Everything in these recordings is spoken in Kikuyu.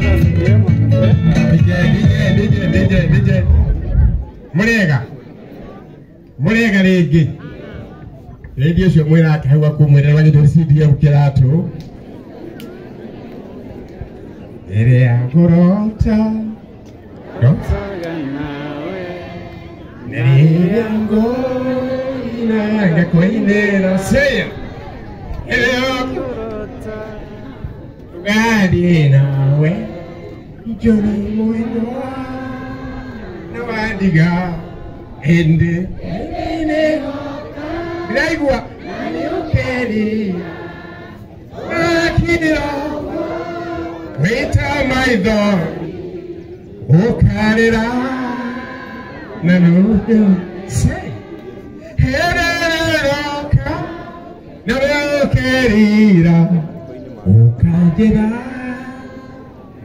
DJ DJ DJ DJ murega murega ringi ringi ucio mwirake hau akumwirira wanyitwo ni CDM kiratu iria ngurota iria ngũina ngakũinĩra seya iria ngũrota tũgathiĩ nawe Johnny mwendwa na wandiga ĩndĩ ndĩraigua nĩũkeria akira wĩta maitho ũkarĩra na nũndũ herereraka na nĩũkerira ũkanjĩra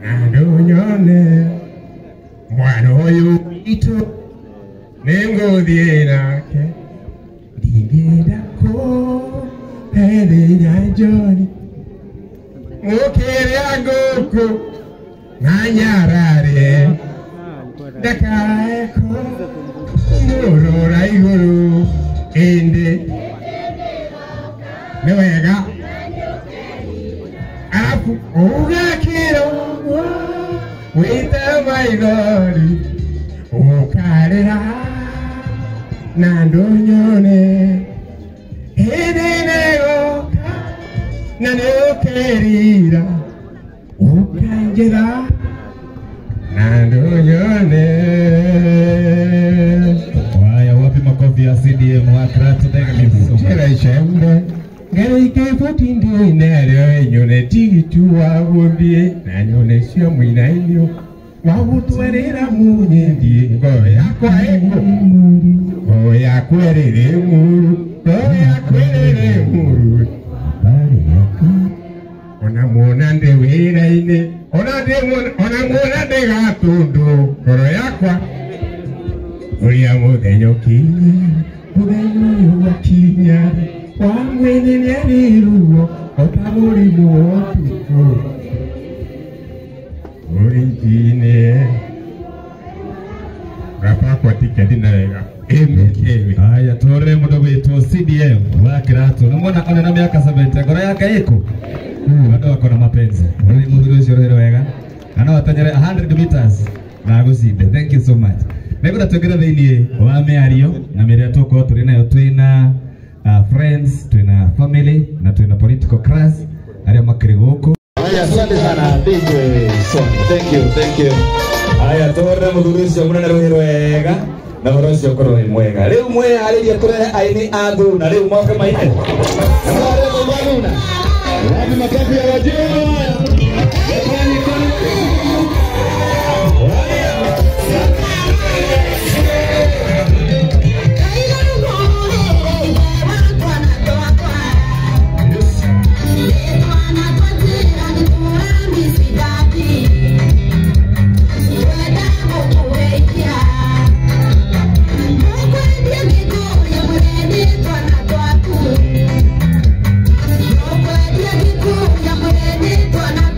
na ndũnyone mwana ũyũ witũ nĩngũthiĩ nake ndingĩenda kũherera Johnny mũkĩrĩa ngũkũ na nyarare ndakae kũmũrora igũrũ ĩndĩ nĩ wega arabu ũgakĩra ũguo wĩte maithori ũkarĩra na ndũnyone hĩndĩ nĩgũka na nĩũkerira ũkanjĩra na ndũnyone. Haya, wapi makofi ya CDM wa Karatu? Thank you so much. Chera icembe ngereike butindi neryo nyone tigitu wa gũthiĩ na nyone cio mũinainio wa gũtwarĩra munyendi ngoro yakwa ĩkũ ngoro yakwa ĩrĩrĩ mũru ngoro yakwa ĩrĩrĩ mũru ona muona ndĩ wĩra-inĩ ona muona ndĩ gatũndũ ngoro yakwa ũrĩa mũthenya ũkinya mũthenya ũyũ wakinya wa mwene nĩarĩ ruo ota mũrimũ wa ũtukũ ũrĩnjine gabakwa tiketi na wega. Haya, tore mũndũ gwĩtwo CDM wa Kiratu nĩmuona ona na mĩaka 70 ngoro yake ĩkũ bado wako na mapenzi. Uri mũthuri ũcio ũrĩ wega na no ateng'ere 100 meters na agũcinde. Thank you so much. Nĩngwenda tũingĩre thĩinĩ wa mĩario na mĩrĩa tũgũkorwo tũrĩ nayo twĩna friends, twĩna family na twĩna political class arĩa makĩrĩ gũkũ. Haya, asante sana DJ Son. Thank you, thank you. Haya, tore mũthuri ũcio mũnene rũhĩ wega na ũhoro ũcio ũkorwo wĩ mwega. Rĩu mwĩharĩrie kũrehe aini a thuna rĩu moke maine. Na mwarĩ mũndũ wa thuna. Wapi makofi ya wajua? Thank you.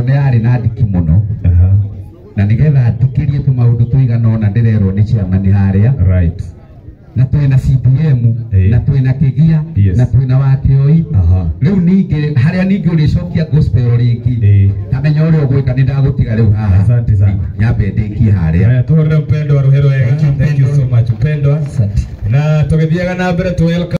Tondũ nĩ yarĩ na ndiki mũno. Na nĩgetha ndikĩrie tũmaũndũ tũigana ũna ndĩrerwo nĩ chairman harĩa. Right. Na twĩna CDM, na twĩna Kĩgia, na twĩna Wakĩoi. Rĩu ningĩ harĩa ningĩ ũrĩcokia gospel rĩngĩ. Tamenya ũrĩa ũgwĩka nĩ ndagũtiga rĩu haha. Asante sana. Nyambe ndĩkie harĩa. Haya, tuhũrĩre mpendwa rũhĩ rwega. Thank you so much mpendwa. Na tũgĩthiaga na mbere tu welcome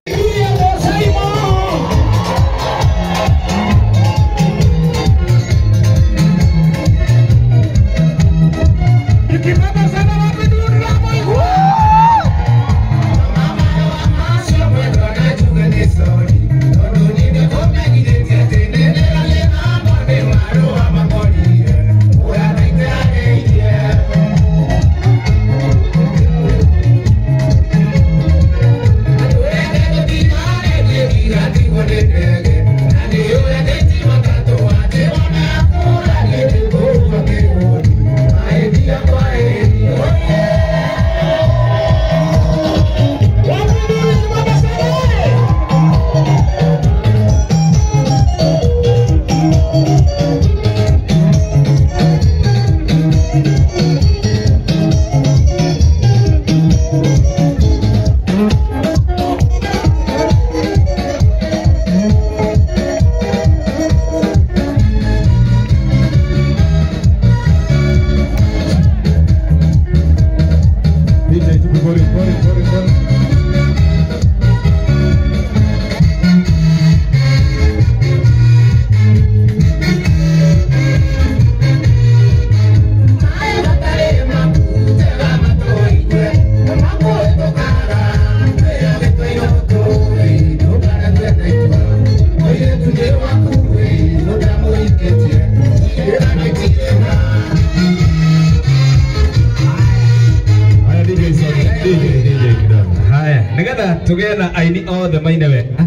tugĩe na aini othe maine wega.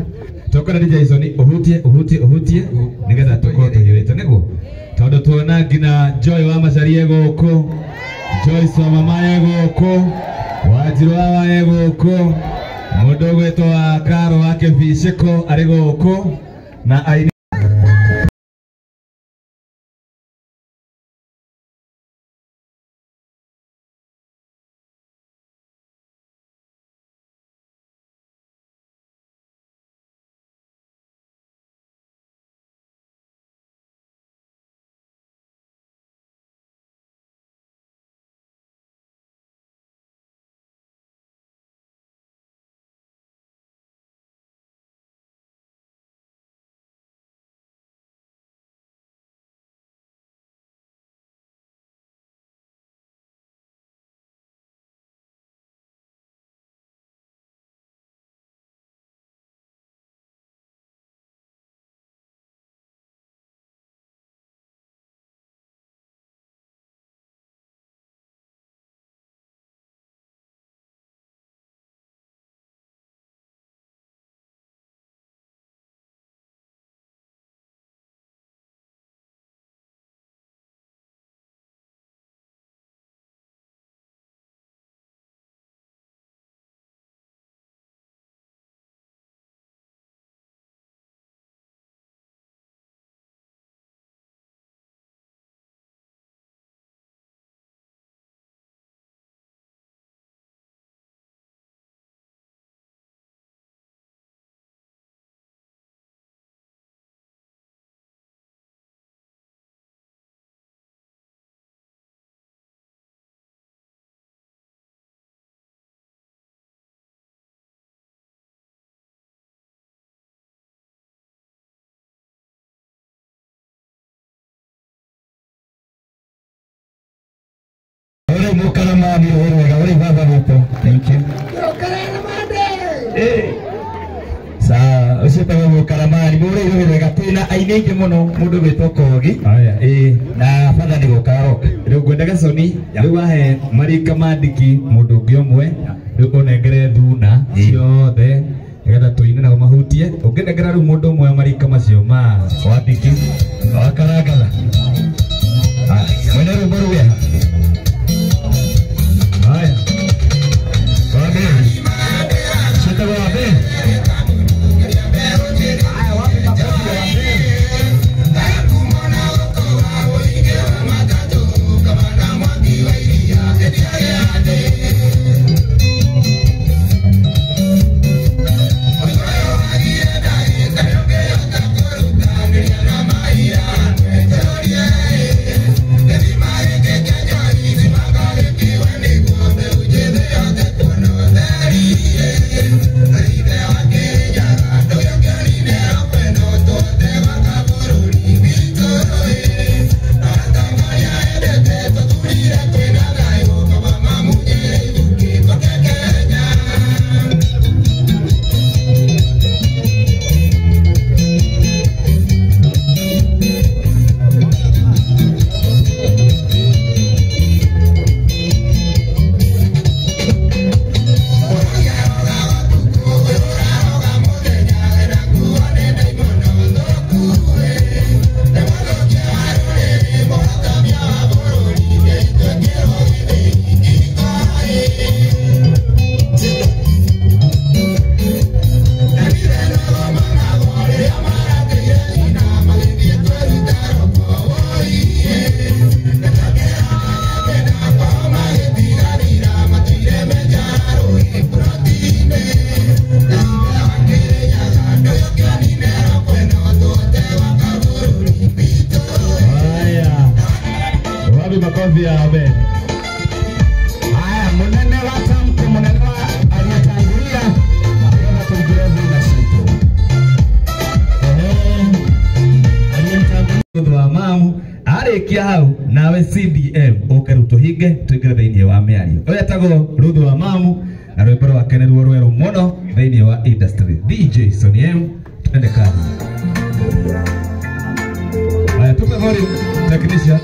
Tũkona DJ Soni ũhutie ũhutie ũhutie nĩgetha tũkorwo tũhiũrĩte nĩguo tondũ tuona nginya Joy wa Macharia gũkũ, Joyce wa mama e gũkũ, Wanjirũ wa e gũkũ, mũndũ ũgwĩtwo wa Karo wa Kĩbicĩko arĩ gũkũ na aini Mukaramani wega uri baba witũ. Thank you. Sawa, ũcio wĩtagwo Mũkaramani mũrĩ wega twĩna aini aingĩ mũno mũndũ gwĩtwo Kogi. Haya, ĩĩ na batha nĩ gũka aroka. Rĩu ngwendaga Soni rĩu wahe marika mandiki mũndũ ũngĩ ũmwe rĩu ũnengere thuna ciothe nĩgetha tũine nao mahutie. Ũngĩnengera rĩu mũndũ ũmwe marika macio ma wandiki wakarangala mwene rwĩmbo rũu eha. Haya. Waberi. Ciĩtagwo Waberi. Haya, wapi makofi ya Waberi? Wapi makofi ya amen? Haya, munene wa tamko, munene wa aliyetangulia, nĩgetha tũingĩre thĩna citũ. Thutha wa mamu arĩkia hau nawe CDM ũke rĩu tũhinge tũingĩre thĩinĩ wa mĩario. Ũyũ etagwo Ruthu wa Mamu na rwĩmbo rwake nĩruo rwerũ mũno thĩinĩ wa industry. DJ Sonny M, twende kazi. Haya, tupe volume technician.